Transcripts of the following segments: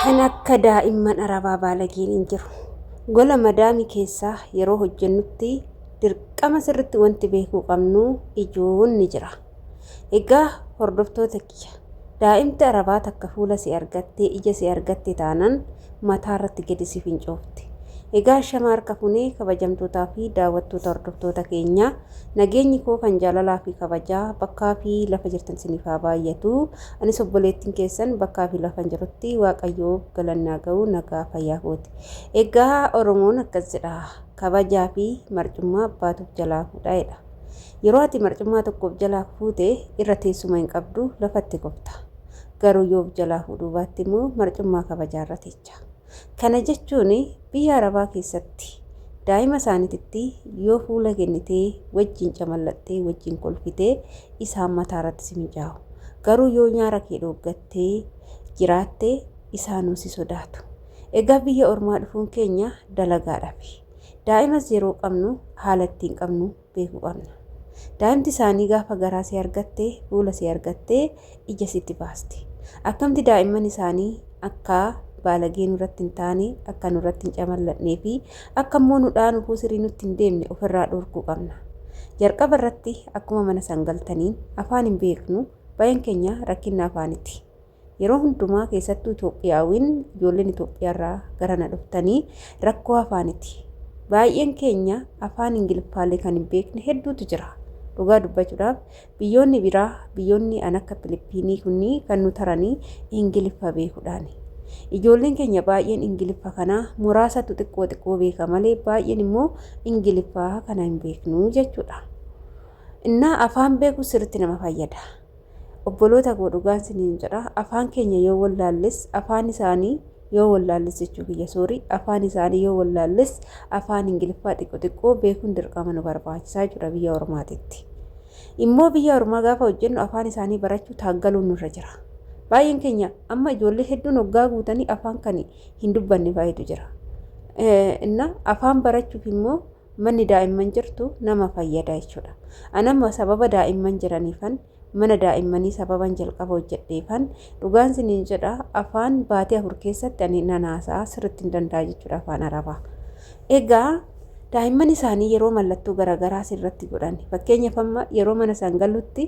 Kan akka daa'imman Arabaa baalageen hin jiru. Gola madaamii keessaa yeroo hojjennutti dirqama sirritti wanti beekuu qabnu ijoon ni jira. Egaa hordoftoota kiyya, daa'imti Arabaa takka fuula si argattee ija si argatte taanan mataa irratti gadi si fincoofti. Egaa shama harka funee kabajamtootaa fi daawwattoota hordoftoota keenyaa nageenyi koo kan jaalalaa fi kabajaa bakkaa fi lafa jirtan isiniif haa baay'atu. Anis obboleettiin keessan bakkaa fi lafan jirutti Waaqayyoof galannaa ga'u nagaa fayyaa kooti. Egaa Oromoon akkas jedha kabajaa fi marcummaa abbaatuuf jalaa fuudha jedha. Yeroo ati marcummaa tokko of jalaa fuute irra teessuma hin qabdu lafatti kufta. Garuu yoo of jalaa fuudhuu baatte immoo marcummaa kabajaa irra teecha. Kana jechuun biyya Arabaa keessatti daa'ima isaaniititti yoo fuula kennitee wajjin camallaxxee wajjin kolfitee isaan mataa irratti si mijaa'u. Garuu yoo nyaara kee dhooggattee jiraatte isaanuu si sodaatu. Egaa biyya ormaa dhufuun keenya dalagaadhaafi. Daa'imas yeroo qabnu haala ittiin qabnu beekuu qabna. Daa'imti isaanii gaafa garaa si argatte, fuula si argatte, ija sitti baasti. Akkamti daa'imman isaanii akka baalagee nurratti hin taane, akka nurratti hin camallatnee fi akka immoo nu dhaanuufuu sirii nutti hin deemne ofirraa dhorkuu qabna. Jalqaba irratti akkuma mana san galtaniin afaan hin beeknu, baay'een keenya rakkinna afaaniti. Yeroo hundumaa keessattuu Itoophiyaawwiin ijoolleen Itoophiyaarraa garana dhuftanii rakkoo afaaniti. Baay'een keenya afaan Ingiliffaallee kan hin beekne hedduutu jira. Dhugaa dubbachuudhaaf biyyoonni biraa biyyoonni an akka Filiippiinii kunni kan nu taranii Ingiliffa beekuudhaani. Ijoolleen keenya baay'een Ingiliffa kana muraasatu xiqqoo xiqqoo beeka malee baay'een immoo Ingiliffaa kana hin beeknu jechuudha. Innaa afaan beekuu sirriitti nama fayyada. Obboloota koo dhugaan siniin jedha afaan keenya yoo wallaalles afaan isaanii yoo wallaalles jechuu kiyya soorii afaan isaanii yoo wallaalles afaan Ingiliffaa xiqqoo xiqqoo beekuun dirqama nu barbaachisaa jechuudha biyya ormaatitti. Immoo biyya ormaa gaafa hojjennu afaan isaanii barachuu taaggaluun nurra jira. Baay'een keenya amma ijoollee hedduun hoggaa guutanii afaan kan hin dubbanne baay'eetu jira. Inna afaan barachuuf immoo manni daa'imman jirtu nama fayyada jechuudha. An amma sababa daa'imman jiraniifan mana daa'immanii sababan jalqaba hojjedheefan dhugaan siniin jedha afaan baatee 4 keessatti ani nan haasa'a sirriitti hin danda'a jechuudha afaan Arabaa. Egaa daa'imman isaanii yeroo mallattoo garaagaraa sirratti godhan fakkeenyaaf amma yeroo mana isaan galutti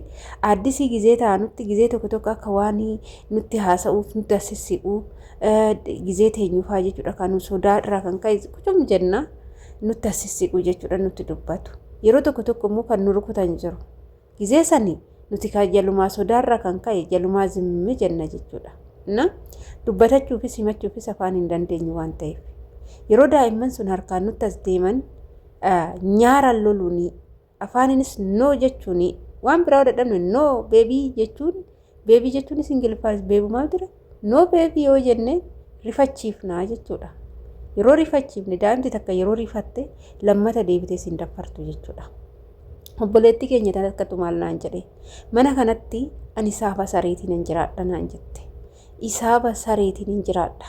aaddisii gizee ta'anutti gizee tokko tokko akka waan nutti haasa'uuf nutti asissiqu gizee teenyuufaa jechuudha kan sodaadhaa kan ka'e kucum jenna. Nutti as sissiqu jechuudha nutti dubbatu. Yeroo tokko tokko immoo kan nu rukutan jiru. Gizee sani nuti kan jalumaa sodaarraa kan ka'e jalumaa zimmi jenna jechuudha. Na dubbatachuufis himachuufis afaan hin dandeenyu waan ta'eef. Yeroo daa'imman sun harkaan nutti as deeman nyaaraan loluuni afaaninis no jechuuni waan biraa dadhabne no beebii jechuun beebii jechuunis ingiliffaanis beebumaa jira no beebii yoo jenne rifachiifnaa jechuudha. Yeroo rifachiifne daa'imti takka yeroo rifatte lammata deebitee siin daffartu jechuudha. Obboleettii keenya tan akkatu maal naan jedhe mana kanatti ani saafa sareetiin hin jiraadha naan jette. Isaaba sareetiin hin jiraadha.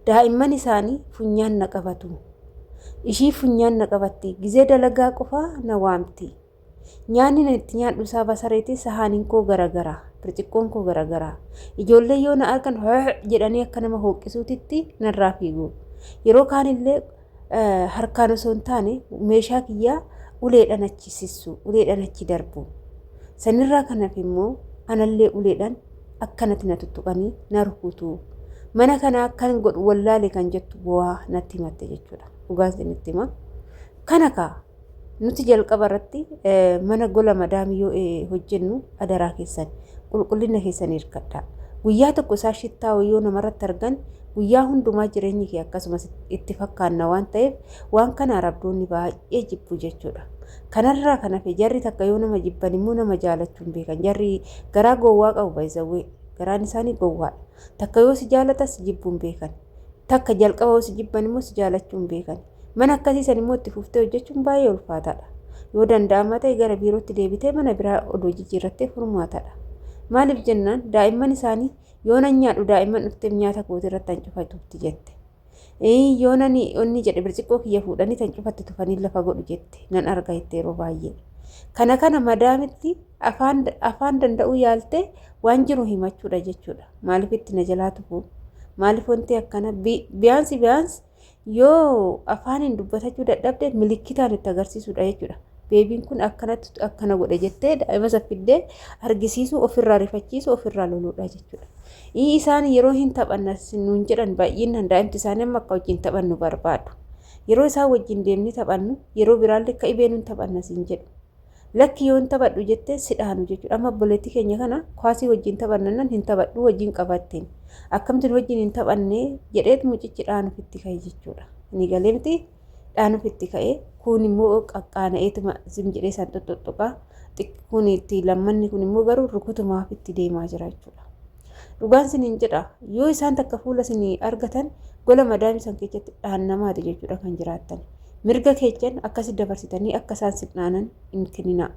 Daa'imman isaanii funyaan na qabatu. Ishii funyaan na qabatti. Gizee dalagaa qofaa na waamti. Nyaanni nan itti nyaadhu saaba sareeti sahaaniin koo garagara. Birciqqoon koo garagara. Ijoollee yoo na argan jedhanii akka nama hooqqisuutitti narraa fiigu. Yeroo kaanillee harkaan osoo hin taane meeshaa kiyyaa uleedhaan achi sissu, uleedhaan achi darbu. Sanirraa kan hafe immoo anallee uleedhaan akkanatti na tuttuqanii na rukutu. Mana kana akkan godhu wallaale kan jettu bu'aa natti himatte jechuudha. Dhugaan isinitti hima. Kana kaa nuti jalqaba irratti mana gola madaamii yoo hojjennu adaraa keessan qulqullina keessan hirkadhaa. Guyyaa tokko isaa shittaa yoo namarratti argan guyyaa hundumaa jireenyi kee akkasumas itti fakkaanna waan ta'eef waan kana arabdoonni baay'ee jibbu jechuudha. Kanarraa kan hafe jarri takka yoo nama jibban immoo nama jaalachuu hin beekan. Jarri garaa gowwaa qabu baay'isawwee garaan isaanii gowwaadha. Takka yoo si jaalatan si jibbuu hin beekan. Takka jalqaba yoo si jibban immoo si jaalachuu hin beekan. Mana akkasii san immoo itti fuftee hojjechuun baay'ee ulfaataadha. Yoo danda'amaa ta'e gara biirootti deebitee mana biraa odoo jijjiirrattee furmaataadha. Maaliif jennaan daa'imman isaanii Yoo nan nyaadhu daa'imman dhuftee nyaata kootii irratti hancufa tufti jette. Yoo nani onni jedhe birciqqoo kiyya fuudhanii hancufatti tufanii lafa godhu jette. Nan arga jette yeroo baay'ee. Kana kana madaamitti afaan danda'uu yaaltee waan jiru himachuudha jechuudha. Maaliif itti na jalaa tufu? Maaliif wanti akkana biyaansi biyaansi yoo afaaniin dubbatachuu dadhabde milikkitaan itti agarsiisuudha jechuudha. Beebiin kun akkanatti akkana godhe jettee daa'ima isa fiddee argisiisuu, ofirraa rifachiisuu, ofirraa loluudha jechuudha. Isaan yeroo hin taphanna nuun jedhan baay'inaan daa'imti isaanii amma akka wajjin taphannu barbaadu. Yeroo isaan wajjin deemnee taphannu yeroo biraallee akka ibee nuun taphanna siin jedhu. Lakki yoo hin taphadhu jettee si dhaanu jechuudha. Amma obboleettii keenya kana kwaasii wajjin taphannan hin taphadhu wajjin qabatteen. Akkamtiin wajjin hin taphanne jedheet mucichi dhaanuuf itti ka'e jechuudha. Ni galee miti dhaanuuf itti ka'e kun immoo qaqqaana'eetuma zim jedhee isaan xoxxoxxoqa. Kun itti lammanni kun immoo garuu rukutumaaf itti deemaa jira jechuudha. Dhugaan siniin jedha, yoo isaan takka fuula sinii argatan gola madaamii san keessatti dhaannamaati jechuudha kan jiraattan. Mirga keechan akkasi dabarsitanii akka isaan sin dhaanan hin kenninaa.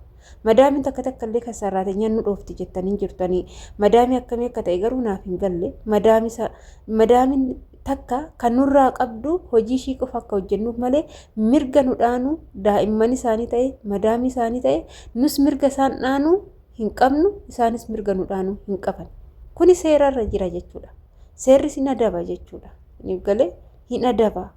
Madaamiin takka takka illee kan sarraateenyaan nu dhoofti jettanii jirtanii. Madaamii akkamii akka ta'e garuu naaf hin galle. Madaamiin takka kan nurraa qabdu hojii ishii qofa akka hojjennuuf malee mirga nu dhaanu daa'imman isaanii ta'e, madaamii isaanii ta'e, nus mirga isaan dhaanu hin qabnu, isaanis mirga nu dhaanu hin qaban. Kuni seerarra jira jechuudha. Seerris hin adaba jechuudha. Ni galee hin adaba.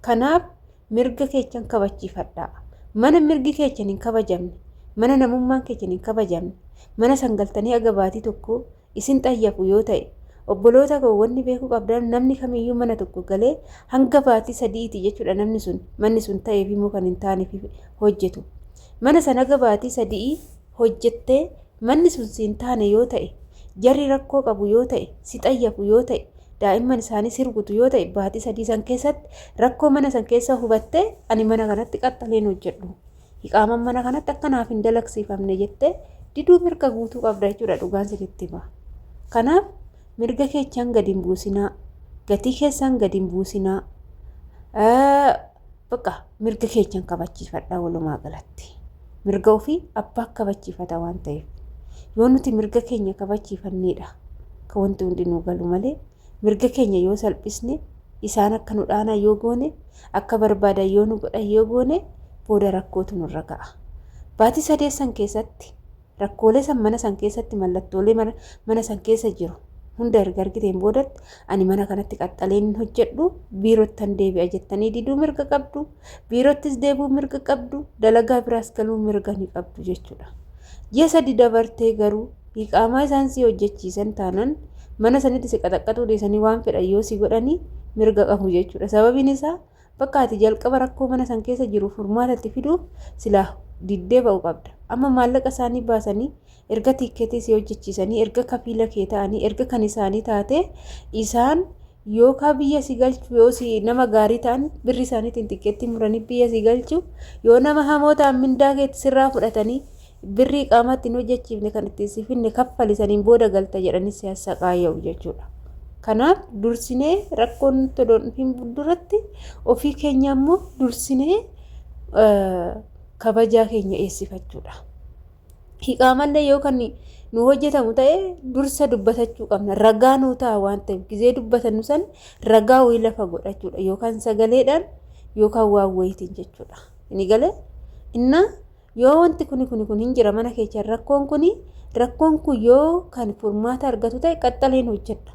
Kanaaf mirga keechan kabachiifadhaa. Mana mirgi keechan hin kabajamne, mana namummaan keechan hin kabajamne, mana san galtanii aga baatii tokko isin xayyafu yoo ta'e, obboloota koo, wanni beekuu qabdan namni kamiyyuu mana tokko galee hanga baatii 3ti jechuudha namni sun manni sun ta'eef immoo kan hin taaneef hojjetu. Mana sana aga baatii 3 hojjettee manni sun siin taane yoo ta'e, jarri rakkoo qabu yoo ta'e, si xayyafu yoo ta'e, daa'imman isaanii si rukutu yoo ta'e, baatii 3 san keessatti rakkoo mana san keessa hubattee ani mana kanatti qaxxaleen hojjedhu. Iqaaman mana kanatti akka naaf hin dalagsiifamne jettee diduu mirga guutuu qabda jechuudha, dhugaan sinitti hima. Kanaaf mirga keechan gadi hin buusinaa. Gatii keessan gadi hin buusinaa. Bakka mirga keechan kabachiifadhaa walumaa galatti. Mirga ofii abbaa kabachiifata waan ta'eef. Yoo nuti mirga keenya kabachiifanneedha kan wanti hundi nuu galu malee, mirga keenya yoo salphisne, isaan akka nu dhaanaa yoo goone, akka barbaadan yoo nu godhan yoo goone, booda rakkootu nurra ga'a. Baatii sadeessan keessatti rakkoolee san mana san keessatti mallattoolee mana san keessa jiru hunda erga argiteen boodatti ani mana kanatti qaxxaleen hin hojjedhu, biirottan deebi'a jettanii diduu mirga qabdu, biirottis deebi'uu mirga qabdu, dalagaa biraas galuu mirga ni qabdu jechuudha. Ji'a 3 dabartee garuu iqaamaa isaan si hojjechiisan taanan mana sanitti si qaxaqqaxuu dhiisanii waan fedhan yoo si godhanii mirga qabu jechuudha. Sababiin isaa bakka ati jalqaba rakkoo mana san keessa jiru furmaata itti fiduuf silaa diddee ba'u qabda. Amma maallaqa isaanii baasanii erga tiikkeetii si hojjechiisanii, erga kafiila kee ta'anii, erga kan isaanii taate, isaan yookaan biyya si galchu, yoo si nama gaarii ta'an birri isaaniitiin tikkeettii muranii biyya si galchu, yoo nama hamoo ta'an mindaa keetti sirraa fudhatanii birrii qaamatti hin hojjechiifne kan ittiin si finne kaffalisaniin booda galta jedhanii si hassaqaayya'u jechuudha. Kanaaf dursinee rakkoon nutti odoo hin dhufin duratti ofii keenya immoo dursinee kabajaa keenya eessifachuudha. Hiqaamallee yoo kan nu hojjetamu ta'e dursa dubbatachuu qabna. Ragaa nuu ta'a waan ta'eef gizee dubbatannu san ragaa wayii lafa godhachuudha. Yookaan sagaleedhaan yookaan waan wayiitiin jechuudha. Inni galee innaa yoo wanti kuni kuni kun hin jira mana keessa rakkoon kun yoo kan furmaata argatu ta'e qaxxaleen hojjedha.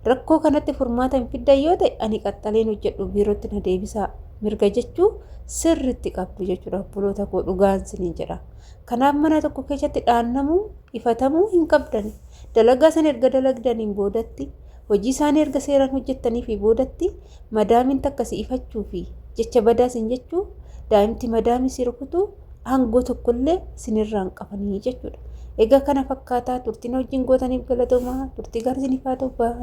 Rakkoo kanatti furmaata hin fiddan yoo ta'e ani qaxxaleen hojjedhu, biirootti na deebisaa mirga jechuu sirriitti qabdu jechuudha, obboloota koo, dhugaan siniin jedha. Kanaaf mana tokko keessatti dhaannamuu, ifatamuu hin qabdan. Dalagaa sana erga dalagdaniin boodatti, hojii isaanii erga seeraan hojjettanii fi boodatti madaamiin takka si ifachuu fi jecha badaa sin jechuu, daa'imti madaamii si rukutuu aangoo tokkollee sinirraa hin qabanii jechuudha. Egaa kana fakkaataa turtiin wajjin gootaniif galatoomaa, turtii gaarii isiniif haa ta'u, baay'ee.